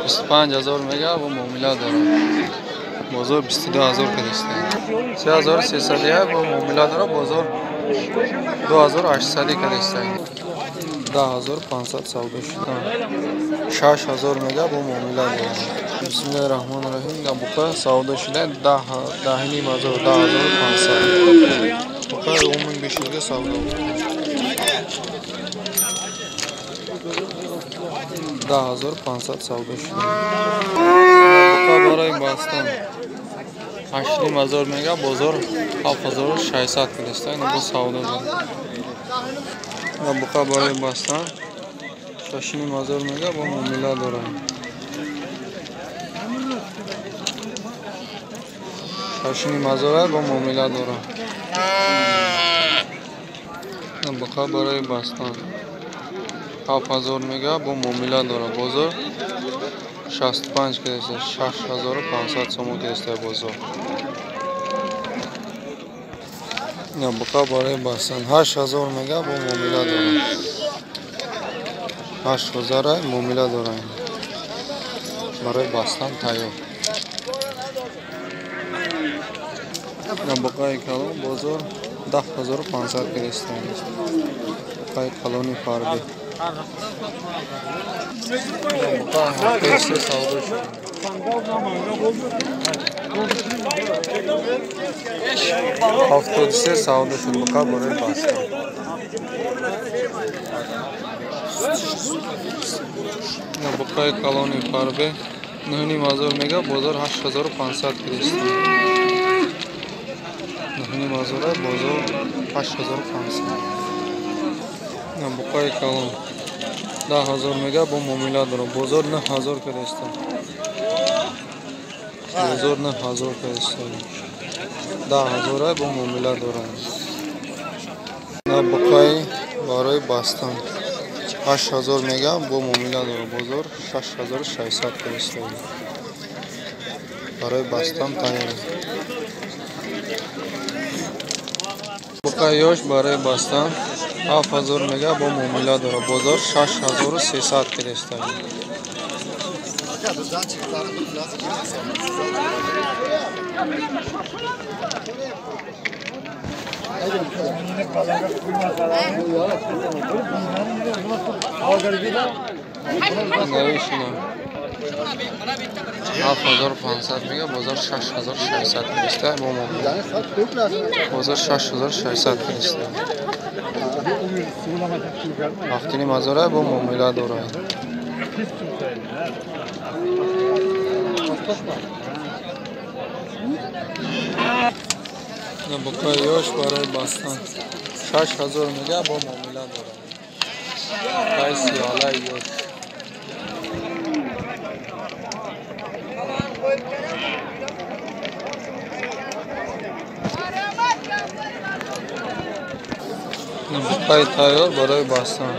25 000 мега, бо муомила дорад. Бозор 22 000 кадиста. 3301, бо муомила дорад. Бозор 2800 кадиста. 10 500 савдо шуда. 6000 мега, бо муомила дорад. Бисмиллаҳи раҳмони раҳим. Буқа савдо шуда 10,5 ҳазор, 10 500. Буқа 10 500-га савдо. 10 500 савдо шуда. Буқа барои бастан 8,5 ҳазор мега, бозор 7600 кадиста. Ина бо савдо дорад. Буқа барои бастан 6,5 ҳазор мега, бо муомила дорад. 6,5 ҳазора, бо муомила дорад. Буқа барои бастан 7000 мега, бо муомила дорад. Бозор 65 кадиста, 6500 сомон кадиста бозор. Буқа барои бастан 8000 мега, бо муомила дорад. 8000-а, муомила дорад. Барои бастан тайёр. Буқаи калон бозор 10 500 кадиста. Буқаи калони фарбӣ. Буқа 73 савдо шуд. 73 савдо шуд буқа барои бастан. Буқаи калони фарбе 9,5 ҳазор мега, бозор 8500 кадиста. 9,5 ҳазора, бозор 8500. Буқаи калон 10 000 мега, бо муомила дорад. Бозор 9000 кадиста. Бозор 9000 кадиста. 10 000-а, бо муомила дорад. Буқаи барои бастан 8000 мега, бо муомила дорад. Бозор 6600 кадиста. Барои бастан тайёр. Буқаи ёш барои бастан 7000 мега, бо муомила дорад. Бозор 6300 кадиста. Навишина 7500 мега, бозор 6600 кадиста. Бо муомила бозор 6600 кадиста. 7,5 ҳазора, бо муомила дорад. Буқаи ёш барои бастан 6000 мега, бо муомила дорад. Буқаи сиёлаи ёш. Буқаи тайёр барои бастан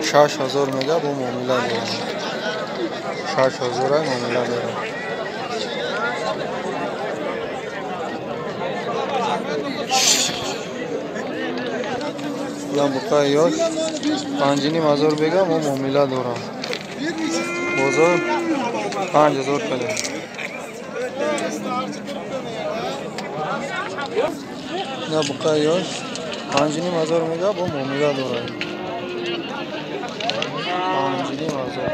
6000 мега, бо муомила дорад. 6000-а, муомила дорад. Буқаи ёш 5,5 ҳазор бега, мо муомила дорам. Бозор 5000 када. На буқаи ёш 5,5 ҳазор мега, бо муомила дорад. 5,5 ҳазор.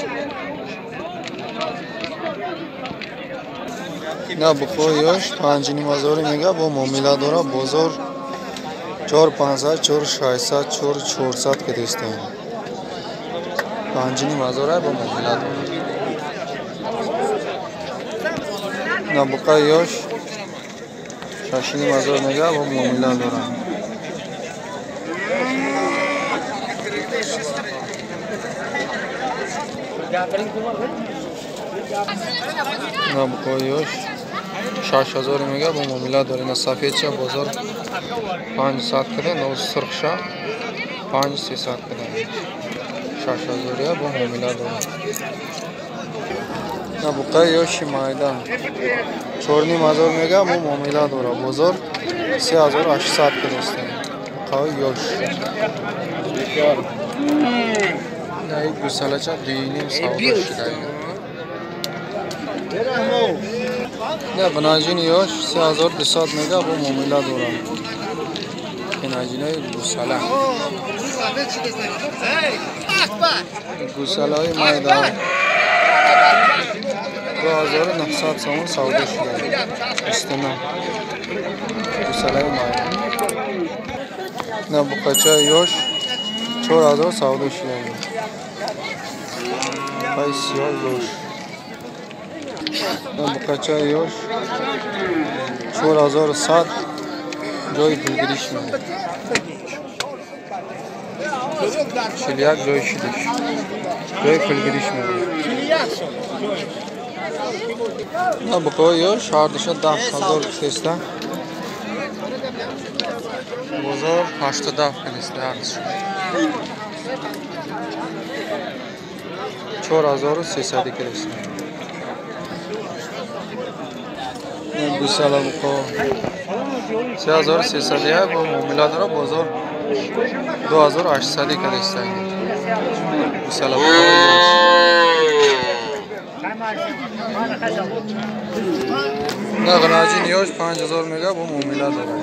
На буқои ёш 5,5 ҳазори мега, бо муомила дорад. Бозор 4500, 4600, 4400 кадиста. 5,5 ҳазора, бо муомила дорад. На буқаи ёш 6,5 ҳазор мега, бо муомила дорад. На буқои ёш 6000 мега, бо муомила дорад. На сафедша бозор 500 када, на сурхша 5300 када. 6000-я, бо муомила дорад. На буқаи ёши майда 4,5 ҳазор мега, бо муомила дорад. Бозор 3800 кадоста. Буқаи ёш. На ин гусалача 2,5 савдо шуда. Не ғинаҷини ёш 3200 мега бо муомила дорам. Ғинаҷинои гусала. Гусалаи майда 2900 сомон савдо шуда. 29. Гусалаи майда. На буқачаи ёш 4000 савдо шуда. Пай сиёҳ ёш. На буқачаи ёш 4100 ҷои пулгириш меояд. 41 ҷои шидиш. Ҷои пулгириш меояд. На буқаи ёш ҳардуша 10000 киста. Бозор 87 киста ҳардуша. 4300 киста. Гусала буқо 3300 бо муомила дора бозор 2800 киста. Гусала буқо на ғинаҷин ёш 5000 мега бо муомила дора.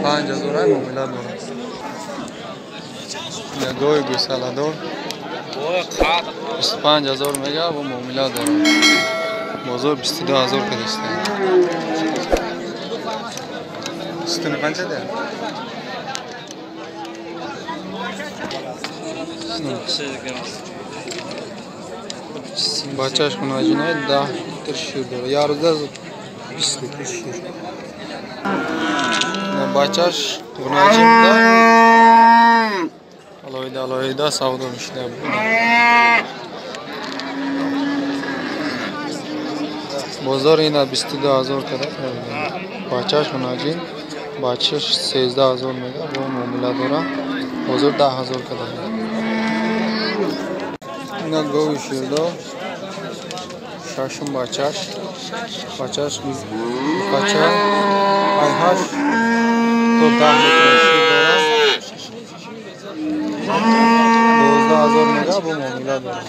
5000 ай муомила дора. Нагои гусаладор 25000 мега бо муомила дора. Бозор 22000 киста. Sutuni qanchada? Бачаш ғинаҷинои 10 литр шир дора. Ярзда 20 литр шир. Бачаш ғинаҷинда алоҳида алоҳида савдо мешуда. Бозор ина 22000 када. Бачаш ғинаҷин бачаш 13000 мега бо муомила дора. Бозор 10000 када. Ина гови ширдор шашум бачаш бачаш бача ай 8 то 10 литр шир дора. 12000 мега бо муомила дора.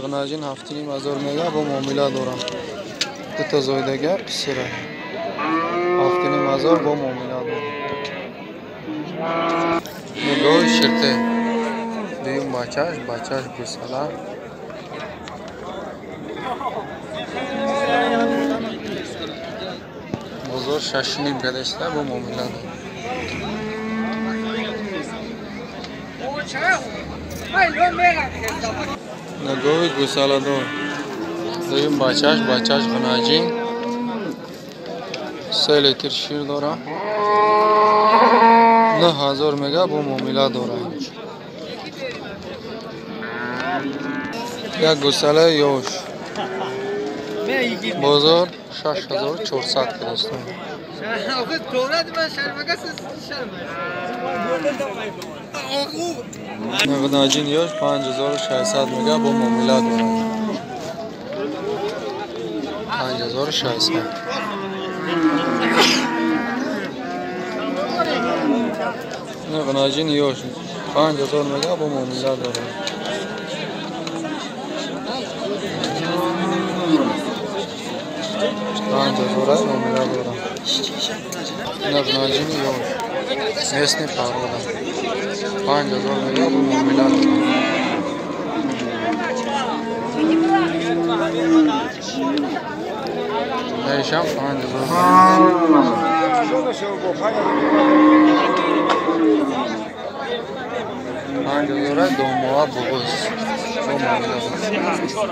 Ғинаҷин 7500 мега бо муомила дора. Дута зоидагар писира 7500 бо муомила дора. Гови ширте дуюм бачаш бачаш гусала бозор 6,5 кадаста бо муомила дора. Гови гусаладор дуюм бачаш бачаш ғинаҷин 3 литр шир дора. 9000 мега бо муомила дора. Як гусалаи ёш бозор 6400 киста. Ғинаҷин ёш 5600 мега бо муомила дора. 5600. Ғинаҷин ёш 5000 мега бо муомила дора. 5000 муомила дора. Ғинаҷин ёш местный порода 5000 мега бо муомила дора. Наишам 5000. 5000 домоа буғуз бо муомила дора.